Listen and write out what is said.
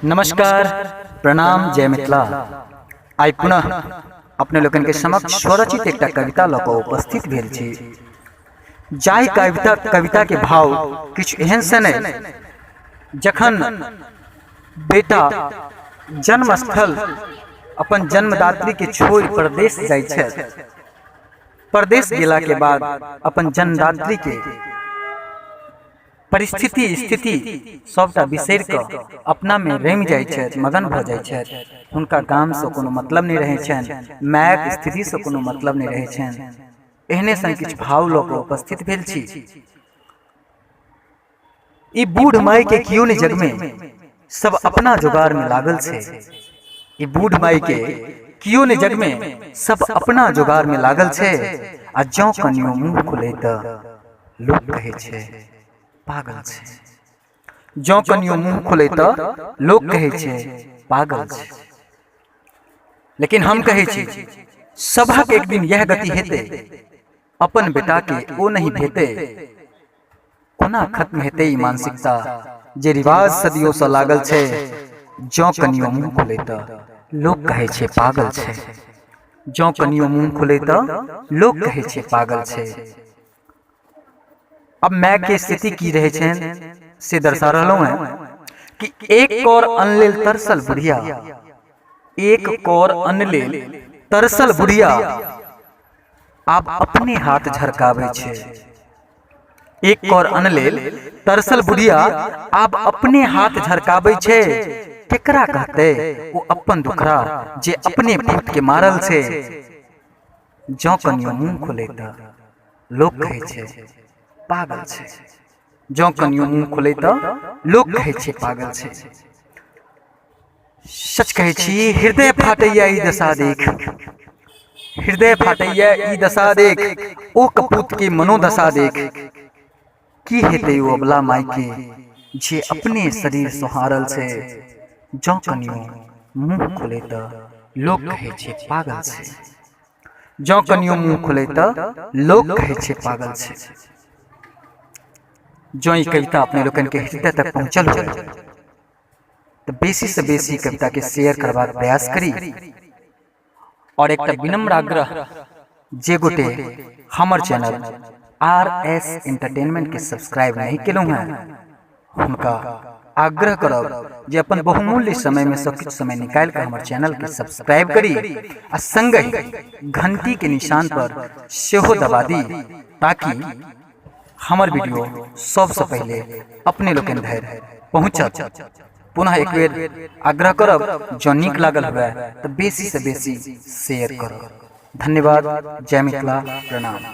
नमस्कार, प्रणाम, जय मिथिला। आइ पुनः अपने लोकनि के समक्ष स्वरचित एकटा कविता लऽ कऽ उपस्थित भेल छी, जाहि कविता के भाव किछु एहन सन अइ, जखन बेटा जन्मस्थल अपन जन्मदात्री के छोड़ि परदेश जाइ छथि, परदेश गेला के बाद अपन जन्मदात्री के परिस्थिति स्थिति सबटा बिसरि कऽ अपनामे रमि जाइ छथि, मगन भऽ जाइ छथि। हुनका गामसँ कोनो मतलब नहि रहै छनि, मायक स्थितिसँ कोनो मतलब नहि रहै छनि। एहने सन किछु भाव लऽ कऽ उपस्थित भेल छी। ई बूढ़ माय के कियो नहि जगमे, सब अपना जोगार में लागल छै। ई बूढ़ माय के कियो नहि जगमे, सब अपना जोगार में लागल छै। आ जँ कनियो मुँह खुलै तऽ लोक कहै छै पागल छै। जँ कनियो मुँह खुलै तऽ लोक कहै छै पागल छै। लेकिन हम कहै छी सभक एक दिन यह गति हेतै, अपन बेटा के ओ नहि भेतै। कोना खत्म हेतै ई मानसिकता जे रिवाज सदियों से लागल छै। जँ कनियो मुँह खुलै तऽ लोक कहै छै पागल छै। जँ कनियो मुँह खुलै तऽ लोक कहै छै पागल छै। अब माय के स्थिति की रहे छनि से दर्शा रहलहुँ हैं कि एक कौर अन्न लेल तरसल बुढ़िया, एक कौर अन्न लेल तरसल बुढ़िया आब अपने हाथ झरकाबै छै। एक कौर अन्न लेल तरसल बुढ़िया आब अपने हाथ झरकाबै छै। केकरा कहतै ओ अपन दुखड़ा जे अपने पूत के मारल छै। जँ कनियो मुँह खोलै तऽ लोक कहै छै पागल छै। जँ कनियो मुँह खोलै तऽ लोक कहै छै पागल छै। सच कहै छी हृदय फाटैया ई दशा देख, हृदय फाटैया ई दशा देख, ओ कपूत के मनोदशा देख। की हेतै ओ अबला माय के जे अपने शरीर सोहारल छै। जँ कनियो मुँह खोलै तऽ लोक कहै छै पागल छै। जँ कनियो मुँह खोलै तऽ लोक कहै छै पागल छै। जँ ई कविता अपने लोकनि के हृदय तक पहुँचल हुए तऽ बेसी से बेसी कविता के शेयर करबाक प्रयास करी। और एकटा विनम्र आग्रह, जे गोटे हमर चैनल आर एस एंटरटेनमेंट के सब्सक्राइब नहीं केलहुँ हैं, हुनका आग्रह करब जे अपन बहुमूल्य समय में से किछु समय निकालि कऽ हमर चैनल के सब्सक्राइब करी आ संगहि घंटी के निशान पर सेहो दबा दी, ताकि हमर वीडियो सबसँ पहिले अपने लोकनि धरि पहुँचत। पुनः एक बेर आग्रह करब, जँ नीक लागल हुए तऽ बेसी से बेसी शेयर करब। धन्यवाद, जय मिथिला, प्रणाम।